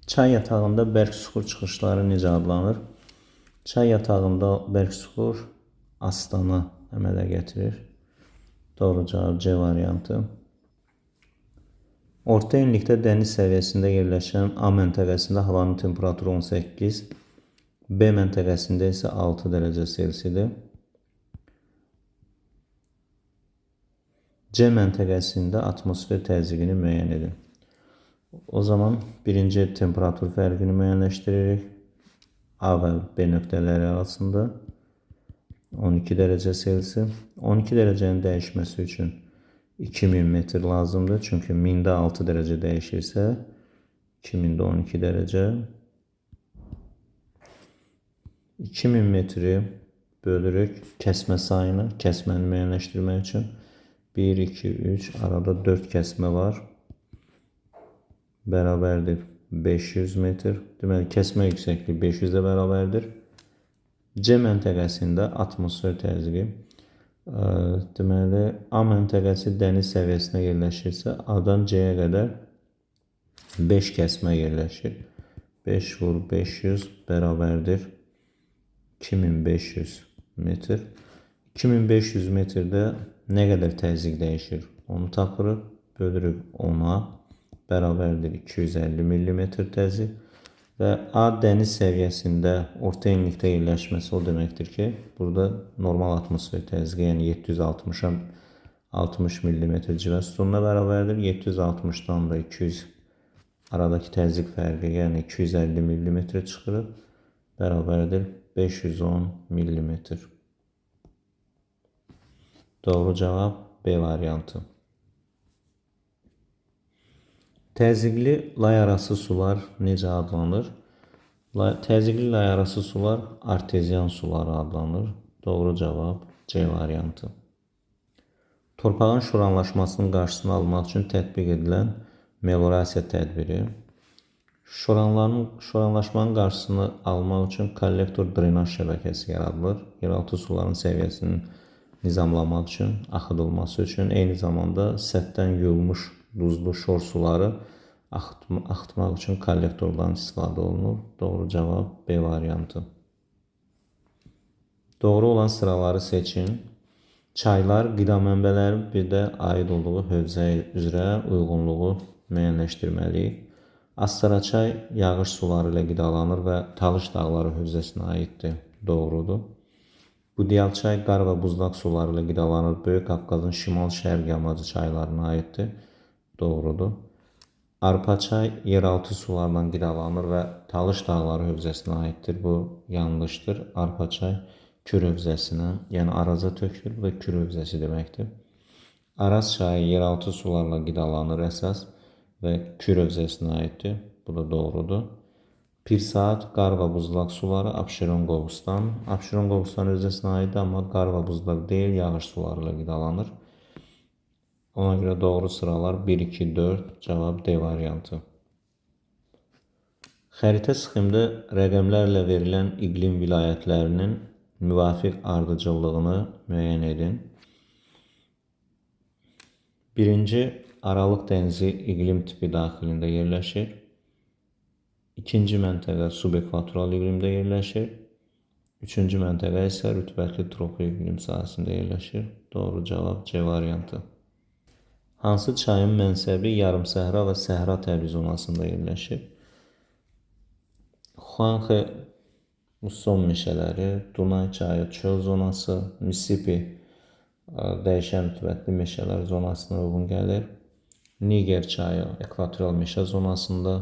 Çay yatağında bərk suxur çıxışları necə adlanır? Çay yatağında bərk suxur astana əmələ gətirir. Doğru cavab C variantı. Orta enlikdə dəniz səviyyəsində yerləşən A məntəqəsində havanın temperaturu 18, B məntəqəsində isə 6 dərəcə Selsidir. C məntəqəsində atmosfer təzyiqini müəyyən edin. O zaman birinci temperatur fərqini müəyyənləşdiririk. A və B nöqtələri arasında 12 dərəcə Selsi. 12 dərəcənin dəyişməsi üçün 2000 metr lazımdır. Çünki 1000-də 6 dərəcə dəyişirsə 2000-də 12 dərəcə. 2000 metri bölürük kəsmə sayına, kəsməni müəyyənləşdirmək üçün. 1, 2, 3, arada 4 kəsmə var. Bərabərdir 500 metr. Deməli, kəsmə yüksəkliyi 500-ə bərabərdir. C məntəqəsində atmosfer təzyiqi. Deməli, A məntəqəsi dəniz səviyyəsinə yerləşirsə, A-dan C-yə qədər 5 kəsmə yerləşir. 5 vur 500 bərabərdir 2500 metr. 2500 metrdə nə qədər təzyiq dəyişir? Onu tapırıq, bölürük 10-a, bərabərdir 250 millimetr təzyiq. Və A dəniz səviyyəsində orta enlikdə yerləşməsi o deməkdir ki, burada normal atmosfer təzyiqi, yəni 760-a 60 millimetr civə sütununa bərabərdir. 760-dan da 200 aradakı təzyiq fərqi, yəni 250 millimetrə çıxırıq, bərabərdir 510 millimetr. Doğru cavab B variantı. Təzyiqli lay arası sular necə adlanır? Təzyiqli lay arası sular arteziyan suları adlanır. Doğru cavab C variantı. Torpağın şoranlaşmasının qarşısını almaq üçün tətbiq edilən meliorasiya tədbiri. Şoranlaşmanın qarşısını almaq üçün kollektor drenaj şəbəkəsi yaradılır. Yeraltı suların səviyyəsinin nizamlamaq üçün, axıdılması üçün, eyni zamanda səthdən yuyulmuş duzlu şor suları axıtmaq üçün kollektordan istifadə olunur. Doğru cavab B variantı. Doğru olan sıraları seçin. Çaylar, qida mənbələri, bir də aid olduğu hövzə üzrə uyğunluğu müəyyənləşdirməliyik. Astaraçay yağış suları ilə qidalanır və Talış dağları hövzəsinə aiddir. Doğrudur. Budiyal çay qar və buzlaq suları ilə qidalanır. Böyük Qafqazın şimal-şərq yamacı çaylarına aiddir. Doğrudur. Arpaçay yeraltı sularla qidalanır və Talış dağları hövzəsinə aiddir. Bu yanlışdır. Arpaçay Kür hövzəsinə, yəni Araza tökülür. Bu da Kür hövzəsi deməkdir. Araz çayı yeraltı sularla qidalanır əsas və Kür hövzəsinə aiddir. Bu da doğrudur. Pirsaat qar və buzlaq suları Abşeron Qobustan. Abşeron Qobustan hövzəsinə aiddir, amma qar və buzlaq deyil, yağış suları ilə qidalanır. Ona görə doğru sıralar 1, 2, 4, cavab D variantı. Xəritə sxemdə rəqəmlərlə verilən iqlim vilayətlərinin müvafiq ardıcıllığını müəyyən edin. Birinci Aralıq dənizi iqlim tipi daxilində yerləşir. İkinci məntəqə subekvatoral iqlimdə yerləşir. Üçüncü məntəqə isə rütubətli tropik iqlim sahəsində yerləşir. Doğru cavab C variantı. Hansı çayın mənsəbi yarımsəhra və səhra təbii zonasında yerləşir? Xuanxe musson meşələri, Dunay çayı çöl zonası, Mississippi dəyişən rütubətli meşələr zonasına uyğun gəlir. Niger çayı ekvatorial meşə zonasında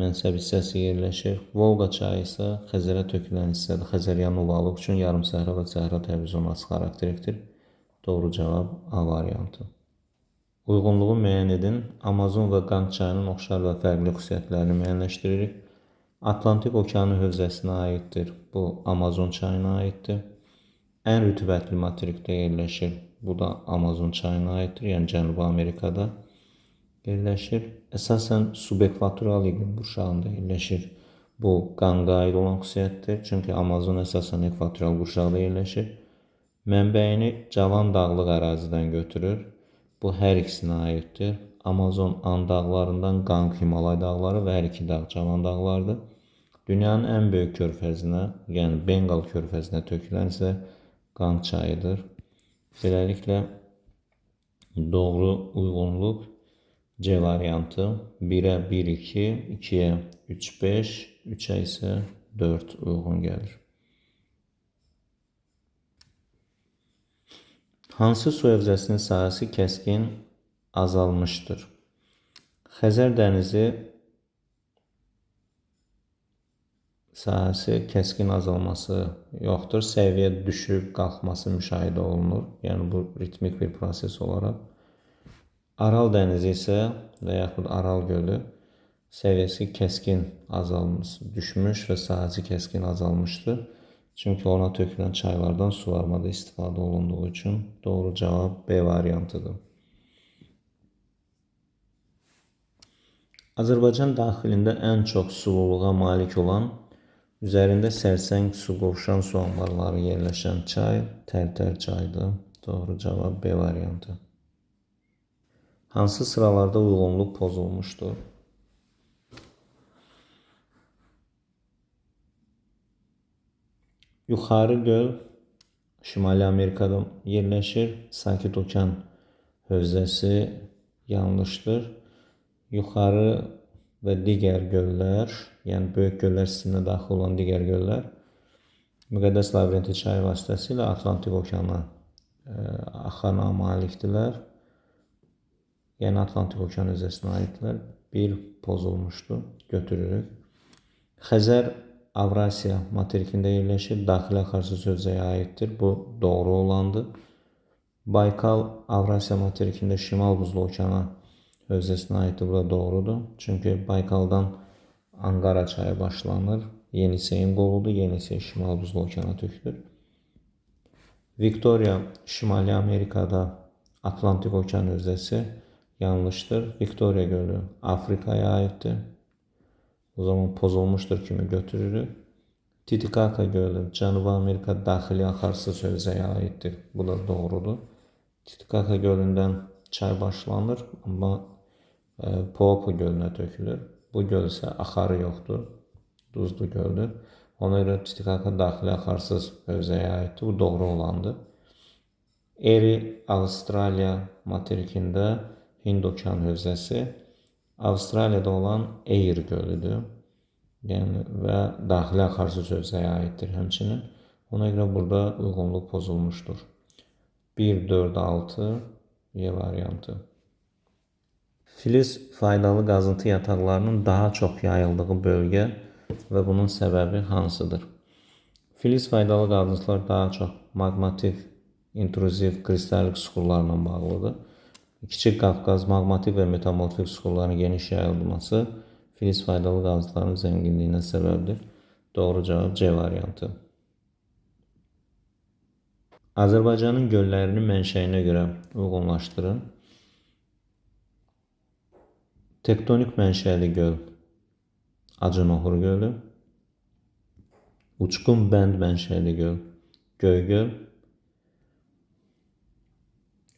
mənsəb hissəsi yerləşir. Volqa çayı isə Xəzərə tökülən hissədə Xəzəryanı ovalıq üçün yarımsəhra və səhra təbii zonası xarakterikdir. Doğru cavab A variantı. Uyğunluğu müəyyən edin. Amazon və Qanq çayının oxşar və fərqli xüsusiyyətlərini müəyyənləşdiririk. Atlantik okeanı hövzəsinə aiddir. Bu Amazon çayına aiddir. Ən rütubətli materikdə yerləşir. Bu da Amazon çayına aiddir, yəni Cənubi Amerikada yerləşir. Əsasən subekvatorial iqlim qurşağında yerləşir. Bu Qanqa aid olan xüsusiyyətdir. Çünki Amazon əsasən ekvatorial qurşaqda yerləşir. Mənbəyini Cavan dağlıq ərazidən götürür. Bu hər ikisinə aiddir. Amazon And dağlarından, Qanq Himalay dağları və hər iki dağ Cavan dağlardır. Dünyanın ən böyük körfəzinə, yəni Benqal körfəzinə tökülən isə Qanq çayıdır. Beləliklə, doğru uyğunluq C variantı. 1-ə 1, 2, 2-yə 3, 5, 3-ə isə 4 uyğun gəlir. Hansı su hövzəsinin sahəsi kəskin azalmışdır? Xəzər dənizi sahəsi kəskin azalması yoxdur. Səviyyə düşüb qalxması müşahidə olunur. Yəni bu ritmik bir proses olaraq. Aral dənizi isə və yaxud Aral gölü səviyyəsi kəskin azalmış, düşmüş və sahəsi kəskin azalmışdır. Çünki ona tökülən çaylardan suvarmada istifadə olunduğu üçün doğru cavab B variantıdır. Azərbaycan daxilində ən çox sululuğa malik olan, üzərində Sərsəng su qovşan su anbarları yerləşən çay Tərtər çayıdır. Doğru cavab B variantı. Hansı sıralarda uyğunluq pozulmuşdur? Yuxarı göl Şimali Amerikada yerləşir. Sakit Okean hövzəsi yanlışdır. Yuxarı və digər göllər, yəni böyük göllər sisteminə daxil olan digər göllər Müqəddəs Lavrenti çayı vasitəsilə Atlantik okeana axana malikdirlər. Yəni Atlantik okean hövzəsinə aiddirlər. Bir pozulmuşdur. Götürürük. Xəzər Avrasiya materikində yerləşir. Daxili axarsu hövzəyə aiddir. Bu doğru olandır. Baykal Avrasiya materikində Şimal Buzlu okeana hövzəsinə aiddir. Bu da doğrudur. Çünki Baykaldan Anqara çayı başlanır. Yeniseyin qoludur. Yenisey Şimal Buzlu okeana tökülür. Viktoriya Şimali Amerikada Atlantik okean hövzəsi yanlışdır. Viktoriya gölü Afrikaya aiddir. O zaman pozulmuşdur kimi götürürük. Titicaca gölü Cənubi Amerika daxili axarsu hövzəyə aiddir. Bu da doğrudur. Titicaca gölündən çay başlanır, amma Poapo gölünə tökülür. Bu göl isə axarı yoxdur. Duzlu göldür. Ona görə Titicaca daxili axarsız hövzəyə aiddir. Bu doğru olandır. Eri Avstraliya materikində Hind okean hövzəsi. Avstraliyada olan Eyr gölüdür. Yəni və daxili axarsu hövzəyə aiddir həmçinin. Ona görə burada uyğunluq pozulmuşdur. 1, 4, 6 Y variantı. Filiz faydalı qazıntı yataqlarının daha çox yayıldığı bölgə və bunun səbəbi hansıdır? Filiz faydalı qazıntılar daha çox maqmatik, intruziv, kristallik suxurlarla bağlıdır. Kiçik Qafqaz maqmatik və metamorfik suxurların geniş yayılması filiz faydalı qazıntıların zənginliyinə səbəbdir. Doğru cavab C variantı. Azərbaycanın göllərini mənşəyinə görə uyğunlaşdırın. Tektonik mənşəli göl Acınohur gölü, Uçqun bənd mənşəli göl Göygöl,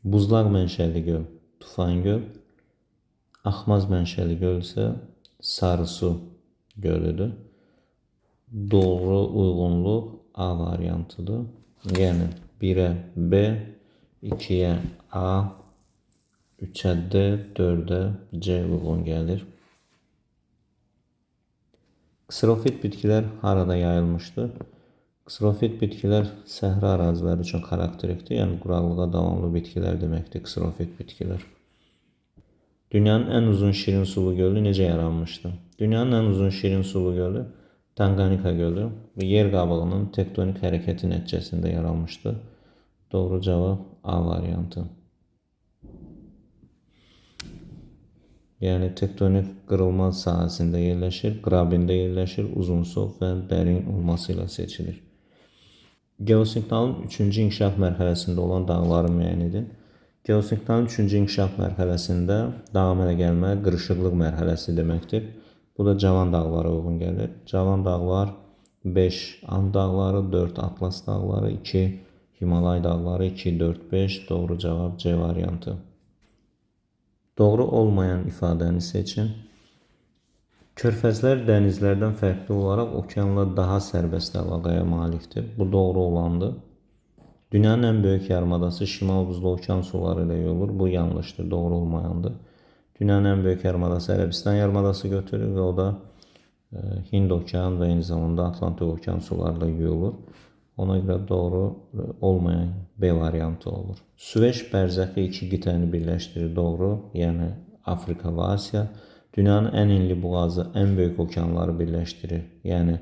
Buzlaq mənşəli göl Tufangöl, Axmaz mənşəli göl isə Sarısu gölüdür. Doğru uyğunluq A variantıdır. Yəni 1-ə B, 2-yə A, 3-ə D, 4-ə C uyğun gəlir. Kserofit bitkilər harada yayılmışdır? Kserofit bitkilər səhra əraziləri üçün xarakterikdir. Yəni quraqlığa davamlı bitkilər deməkdir kserofit bitkilər. Dünyanın ən uzun şirin sulu gölü necə yaranmışdı? Dünyanın ən uzun şirin sulu gölü Tanganika gölü və yer qabığının tektonik hərəkəti nəticəsində yaranmışdı. Doğru cavab A variantı. Yəni tektonik qırılma sahəsində yerləşir, qrabində yerləşir, uzunsov və dərin olması ilə seçilir. Geosinknalın 3-cü inkişaf mərhələsində olan dağları müəyyən edin. Geosinknalın 3-cü inkişaf mərhələsində dağ əmələ gəlmə qırışıqlıq mərhələsi deməkdir. Bu da Cavan dağlara uyğun gəlir. Cavan dağlar 5 And dağları, 4 Atlas dağları, 2 Himalay dağları, 2, 4, 5. Doğru cavab C variantı. Doğru olmayan ifadəni seçin. Körfəzlər dənizlərdən fərqli olaraq okeanla daha sərbəst əlaqəyə malikdir. Bu doğru olandır. Dünyanın ən böyük yarımadası Şimal Buzlu okean suları ilə yuyulur. Bu yanlışdır, doğru olmayandır. Dünyanın ən böyük yarımadası Ərəbistan yarımadası götürür və o da Hind okean və eyni zamanda Atlantik okean suları ilə yuyulur. Ona görə doğru olmayan B variantı olur. Süveyş bərzəxi iki qitəni birləşdirir, doğru. Yəni Afrika və Asiya. Dünyanın ən enli boğazı ən böyük okeanları birləşdirir. Yəni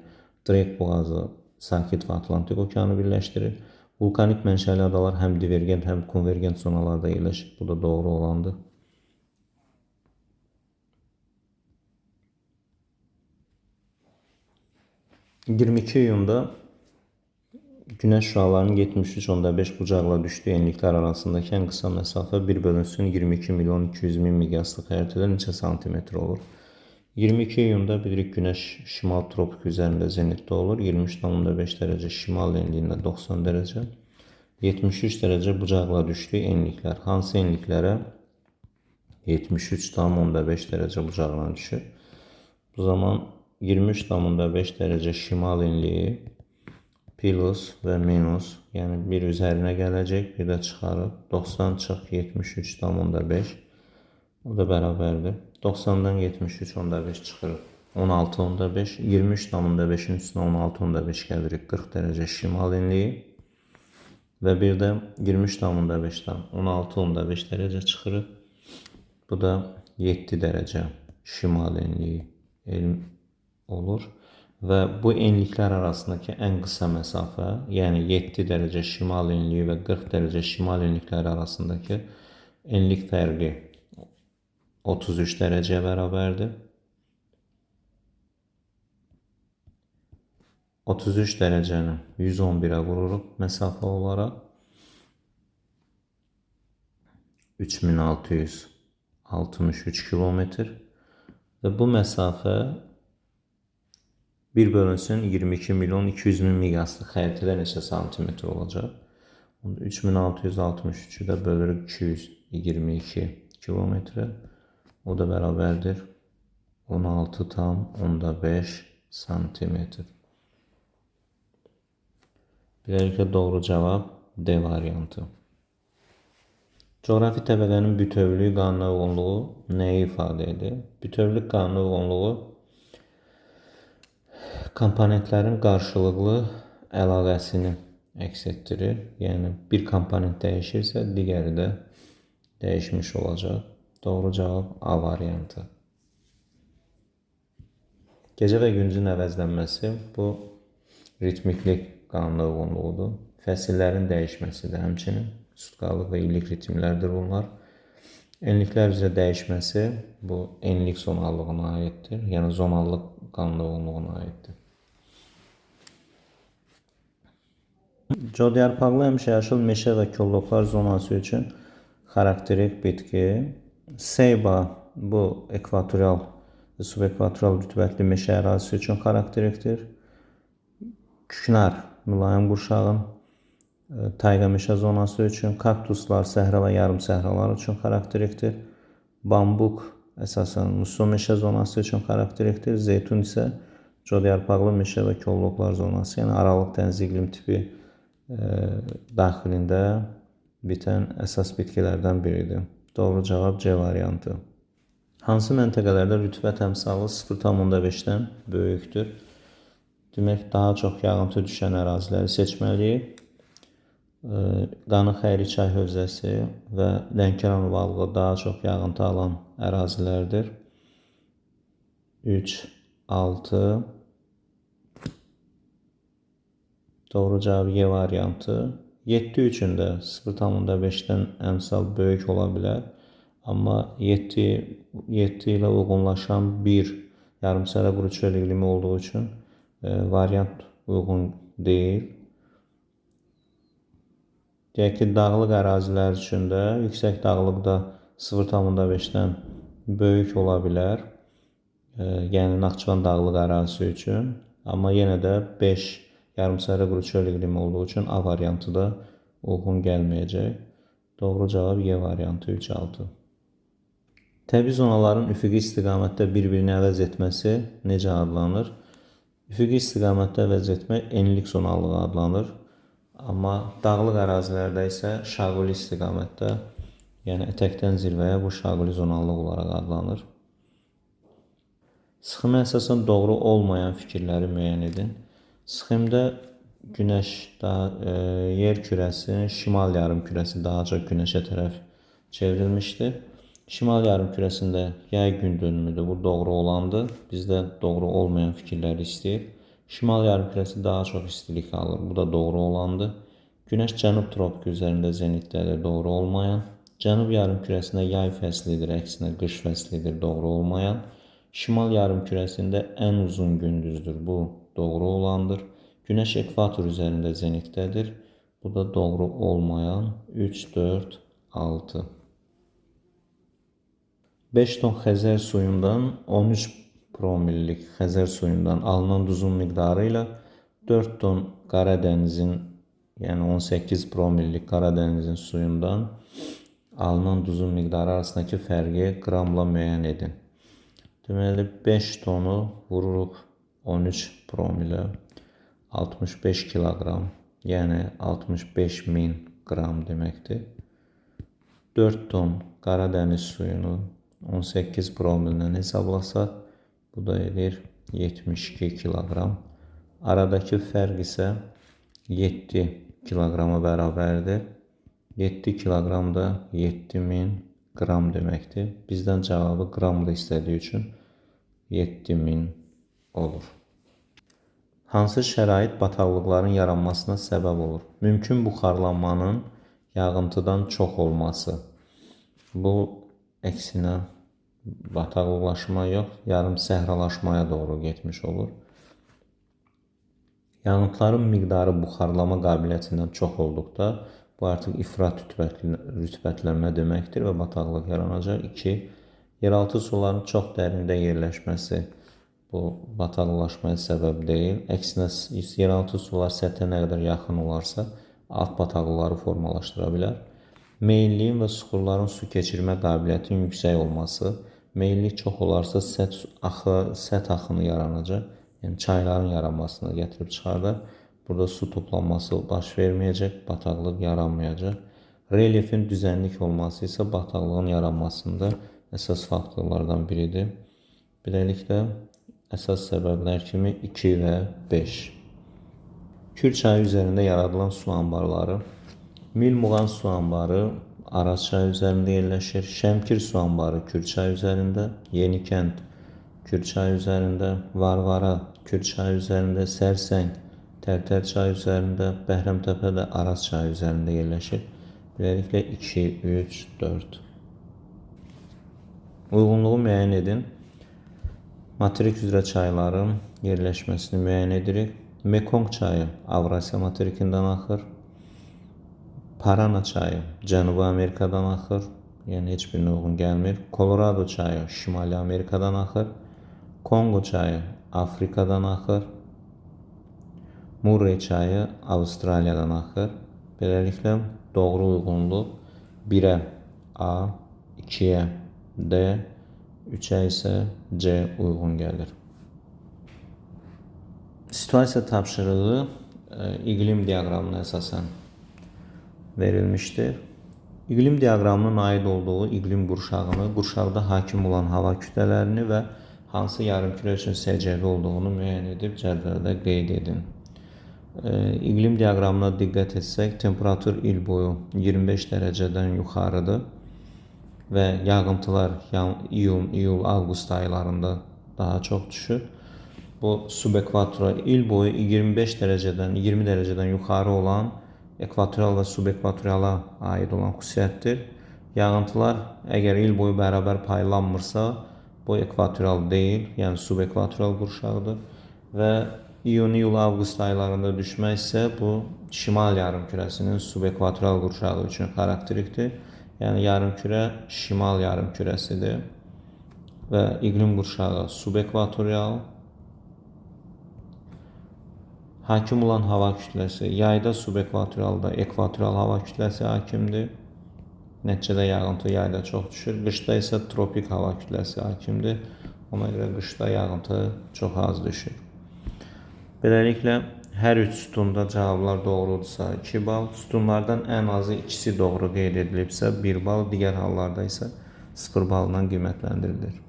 Drake boğazı Sakit və Atlantik okeanı birləşdirir. Vulkanik mənşəli adalar həm divergent, həm konvergent zonalarda yerləşir. Bu da doğru olandır. ...22 iyunda Günəş şüalarının 73,5 bucaqla düşdüyü enliklər arasındakı ən qısa məsafə 1 bölünsün 22 milyon 200 min miqyaslı xəritədə neçə santimetr olur? 22 iyunda bilirik Günəş şimal tropik üzərində zenitdə olur. 23,5 dərəcə şimal enliyində 90 dərəcə. 73 dərəcə bucaqla düşdüyü enliklər. Hansı enliklərə? 73,5 dərəcə bucağına düşür. Bu zaman 23,5 dərəcə şimal enliyi plus və minus, yəni bir üzərinə gələcək, bir də çıxarıb 90 çıx 73,5, o da bərabərdir. 90-dan 73,5 çıxırıq 16,5, 23,5-in üstünə 16,5 gəlirik 40 dərəcə şimal enliyi və bir də 23,5-dən 16,5 dərəcə çıxırıq. Bu da 7 dərəcə şimal enliyi olur. Və bu enliklər arasındakı ən qısa məsafə, yəni 7 dərəcə şimal enliyi və 40 dərəcə şimal enlikləri arasındakı enlik fərqi 33 dərəcəyə bərabərdir. 33 dərəcəni 111-ə vururuq məsafə olaraq. 3663 kilometr və bu məsafə 1 bölünsün 22 milyon 200 min miqyaslı xəritədə neçə santimetr olacaq? Onda 3663-ü də bölürük 222 kilometrə. O da bərabərdir 16,5 santimetr. Beləliklə doğru cavab D variantı. Coğrafi təbəqənin bütövlüyü qanuna uyğunluğu nəyi ifadə edir? Bütövlük qanuna uyğunluğu komponentlərin qarşılıqlı əlaqəsini əks etdirir. Yəni bir komponent dəyişirsə, digəri də dəyişmiş olacaq. Doğru cavab A variantı. Gecə və gündüzün əvəzlənməsi bu ritmiklik qanuna uyğunluğudur. Fəsillərin dəyişməsi də həmçinin sutkalıq və illik ritmlərdir bunlar. Enliklər üzrə dəyişməsi bu enlik zonallığına aiddir. Yəni zonallıq qanuna uyğunluğuna aiddir. Codyarpaqlı həmişəyaşıl meşə və kolluqlar zonası üçün xarakterik bitki. Seyba bu ekvatorial və subekvatorial rütubətli meşə ərazisi üçün xarakterikdir. Küknar mülayim qurşağın tayqa meşə zonası üçün, kaktuslar səhra və yarım səhralar üçün xarakterikdir. Bambuk əsasən muson meşə zonası üçün xarakterikdir. Zeytun isə codyarpaqlı meşə və kolluqlar zonası, yəni aralıq dəniz iqlim tipi daxilində bitən əsas bitkilərdən biridir. Doğru cavab C variantı. Hansı məntəqələrdə rütubət əmsalı 0,5-dən böyükdür? Demək, daha çox yağıntı düşən əraziləri seçməliyik. Qanı-Xəyri çay hövzəsi və Lənkəran ovalığı daha çox yağıntı alan ərazilərdir. 3, 6. Doğru cavab Y variantı. 7 üçün də 0,5-dən əmsal böyük ola bilər. Amma 7 ilə uyğunlaşan bir yarımsəhra quru çöl iqlimi olduğu üçün variant uyğun deyil. Deyək ki, dağlıq ərazilər üçün də yüksək dağlıqda 0,5-dən böyük ola bilər. Yəni Naxçıvan dağlıq ərazisi üçün. Amma yenə də 5 yarımsəhra quru çöl iqlimi olduğu üçün A variantı da uyğun gəlməyəcək. Doğru cavab Y variantı 3-6. Təbii zonaların üfüqi istiqamətdə bir-birini əvəz etməsi necə adlanır? Üfüqi istiqamətdə əvəz etmək enlik zonallığı adlanır. Amma dağlıq ərazilərdə isə şaquli istiqamətdə, yəni ətəkdən zirvəyə bu şaquli zonallıq olaraq adlanır. Sxemə əsasən doğru olmayan fikirləri müəyyən edin. Sxemdə günəş daha yer kürəsinin şimal yarımkürəsi daha çox günəşə tərəf çevrilmişdir. Şimal yarımkürəsində yay gün dönümüdür. Bu doğru olandır. Bizdə doğru olmayan fikirləri istəyir. Şimal yarımkürəsi daha çox istilik alır. Bu da doğru olandır. Günəş cənub tropiki üzərində zenitdədir. Doğru olmayan. Cənub yarımkürəsində yay fəslidir, əksinə qış fəslidir. Doğru olmayan. Şimal yarımkürəsində ən uzun gündüzdür. Bu doğru olandır. Günəş ekvator üzərində zenitdədir. Bu da doğru olmayan 3, 4, 6. 5 ton Xəzər suyundan 13 promillik Xəzər suyundan alınan duzun miqdarı ilə 4 ton Qaradənizin, yəni 18 promillik Qaradənizin suyundan alınan duzun miqdarı arasındakı fərqi qramla müəyyən edin. Deməli 5 tonu vururuq 13 promilə 65 kiloqram, yəni 65 min qram deməkdir. 4 ton Qaradəniz suyunu 18 promillə hesablasaq, bu da edir 72 kiloqram. Aradakı fərq isə 7 kiloqrama bərabərdir. 7 kiloqram da 7000 qram deməkdir. Bizdən cavabı qramla istədiyi üçün 7000 olur. Hansı şərait bataqlıqların yaranmasına səbəb olur? Mümkün buxarlanmanın yağıntıdan çox olması. Bu əksinə bataqlıqlaşma yox, yarım səhralaşmaya doğru getmiş olur. Yağıntıların miqdarı buxarlama qabiliyyətindən çox olduqda bu artıq ifrat rütubətlənmə deməkdir və bataqlıq yaranacaq. 2. Yeraltı suların çox dərində yerləşməsi bu bataqlıqlaşmaya səbəb deyil. Əksinə yeraltı sular səthə nə qədər yaxın olarsa, alt bataqlıqları formalaşdıra bilər. Meyilliyin və suxurların su keçirmə qabiliyyətinin yüksək olması. Meyillik çox olarsa səth axını yaranacaq. Yəni çayların yaranmasına gətirib çıxardar. Burada su toplanması baş verməyəcək, bataqlıq yaranmayacaq. Relyefin düzənlik olması isə bataqlığın yaranmasında əsas faktorlardan biridir. Beləliklə, əsas səbəblər kimi 2 və 5. Kür çayı üzərində yaradılan su anbarları. Milmuğan su anbarı Araz çayı üzərində yerləşir. Şəmkir su anbarı Kür çayı üzərində, Yenikənd Kür çayı üzərində, Varvara Kür çayı üzərində, Sərsəng Tərtər çayı üzərində, Bəhrəmtəpə də Araz çayı üzərində yerləşir. Beləliklə 2, 3, 4. Uyğunluğu müəyyən edin. Materik üzrə çayların yerləşməsini müəyyən edirik. Mekong çayı Avrasiya materikindən axır. Parana çayı Cənubi Amerikadan axır. Yəni heç birinə uyğun gəlmir. Kolorado çayı Şimali Amerikadan axır. Kongo çayı Afrikadan axır. Murray çayı Avstraliyadan axır. Beləliklə doğru uyğunluq 1-ə A, 2-yə D, 3-ə isə C uyğun gəlir. Situasiya tapşırığı iqlim diaqramına əsasən verilmişdir. İqlim diaqramının aid olduğu iqlim qurşağını, qurşaqda hakim olan hava kütlələrini və hansı yarımkürə üçün səciyyəvi olduğunu müəyyən edib cədvəldə qeyd edin. İqlim diaqramına diqqət etsək, temperatur il boyu 25 dərəcədən yuxarıdır və yağıntılar iyun, iyul, avqust aylarında daha çox düşür. Bu subekvatora il boyu 25 dərəcədən, 20 dərəcədən yuxarı olan ekvatorial və subekvatoriala aid olan xüsusiyyətdir. Yağıntılar əgər il boyu bərabər paylanmırsa, bu ekvatorial deyil, yəni subekvatorial qurşaqdır və İyun, iyul, avqust aylarında düşmək isə bu şimal yarımkürəsinin subekvatorial qurşağı üçün xarakterikdir. Yəni yarımkürə şimal yarımkürəsidir və iqlim qurşağı subekvatorial. Hakim olan hava kütləsi yayda subekvatorialda ekvatorial hava kütləsi hakimdir. Nəticədə yağıntı yayda çox düşür. Qışda isə tropik hava kütləsi hakimdir. Ona görə qışda yağıntı çox az düşür. Beləliklə, hər üç sütunda cavablar doğrudursa 2 bal, sütunlardan ən azı ikisi doğru qeyd edilibsə 1 bal, digər hallarda isə 0 balla qiymətləndirilir.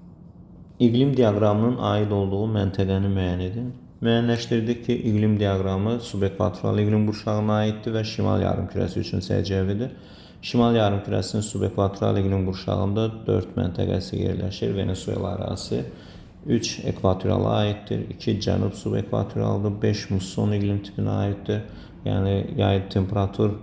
İqlim diaqramının aid olduğu məntəqəni müəyyən edin. Müəyyənləşdirdik ki, iqlim diaqramı subekvatoral iqlim qurşağına aiddir və şimal yarımkürəsi üçün səciyyəvidir. Şimal yarımkürəsinin subekvatoral iqlim qurşağında 4 məntəqəsi yerləşir. Venesuela ərazisi 3 ekvatoriala aiddir, 2 cənub subekvatorialdır, 5 musson iqlim tipinə aiddir. Yəni yay temperatur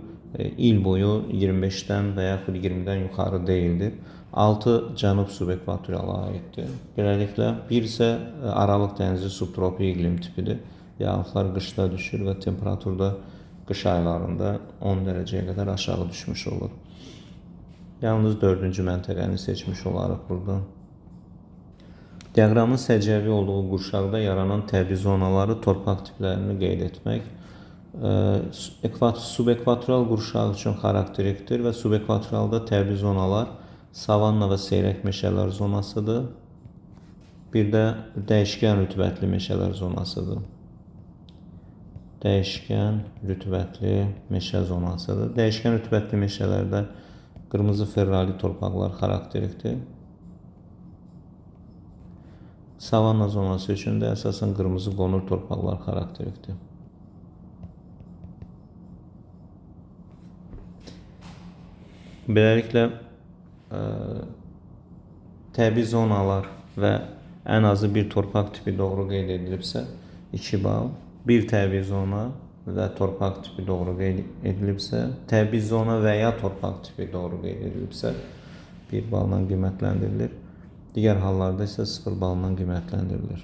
il boyu 25-dən və yaxud 20-dən yuxarı deyildir. 6 cənub subekvatoriala aiddir. Beləliklə, 1 isə Aralıq dənizi subtropik iqlim tipidir. Yağıntılar qışda düşür və temperatur da qış aylarında 10 dərəcəyə qədər aşağı düşmüş olur. Yalnız 4-cü məntəqəni seçmiş olarıq burada. Diaqramın səciyyəvi olduğu qurşaqda yaranan təbii zonaları, torpaq tiplərini qeyd etmək subekvatoral qurşaq üçün xarakterikdir və subekvatoralda təbii zonalar savanna və seyrək meşələr zonasıdır. Bir də dəyişkən rütubətli meşələr zonasıdır. Dəyişkən rütubətli meşə zonasıdır. Dəyişkən rütubətli meşələrdə qırmızı ferrali torpaqlar xarakterikdir. Savanna zonası üçün də əsasən qırmızı qonur torpaqlar xarakterikdir. Beləliklə, təbii zonalar və ən azı bir torpaq tipi doğru qeyd edilibsə 2 bal, bir təbii zona və torpaq tipi doğru qeyd edilibsə, təbii zona və ya torpaq tipi doğru qeyd edilibsə 1 balla qiymətləndirilir. Digər hallarda isə 0 balla qiymətləndirilir.